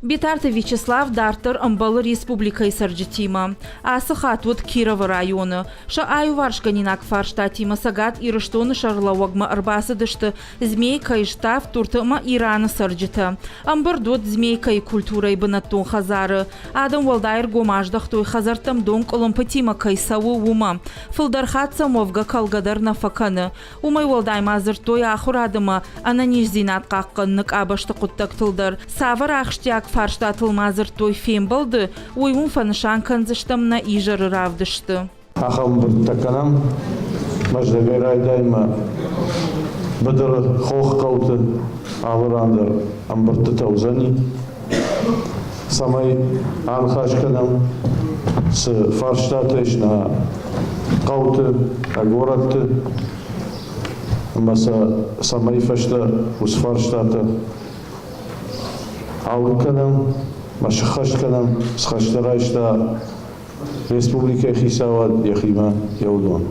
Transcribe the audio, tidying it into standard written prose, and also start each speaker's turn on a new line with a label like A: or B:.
A: Битарты Вячеслав дарддӕр ӕмбӕлы республикӕйы цӕрджытимӕ. Ацы хатт уыд Кировы районы. Сӕ аиуварсгӕнинаг фарстатимӕ Цӕгат Ирыстоны сӕргълӕууӕгмӕ ӕрбацыдысты Змейкӕйы, Ставддурты ӕмӕ Ираны цӕрджытӕ. Ӕмбырд уыд Змейкӕйы культурӕйы бынӕттон хӕдзары. Адӕм уӕлдай ӕргом аздӕхтой хӕдзӕрттӕм дон къуылымпытимӕ кӕй цӕуы, уымӕ. Фылдӕр хатт сӕм уӕвгӕ кӕлгӕ дӕр нӕ фӕкӕны. Уымӕй уӕлдай ма дзырдтой ахуырад ӕмӕ ӕнӕниздзинад хъахъхъӕныны къабӕзты хъуыддӕгтыл дӕр. Цавӕр ахсджиаг фарстатыл ма дзырдтой фембӕлды, уый уым фӕнысан кӕндзыстӕм нӕ изӕры равдысты.
B: Ахӕм ӕмбырдтӕ кӕнӕм Мӕздӕгӕй райдайынмӕ быдыры хоххъӕуты алы ран дӕр ӕмбырдтытӕ уыдзӕни, цӕмӕй аныхас кӕнӕм, цы фарстатӕ ис нӕ хъӕуты, нӕ горӕтты, ӕмӕ сӕ цӕмӕй фӕстӕ уыцы фарстатӕ алыг кӕнӕм ӕмӕ сыххӕст кӕнӕм, цы хӕстӕ райста республикӕйы хицауад йӕхимӕ, йӕ уыдон.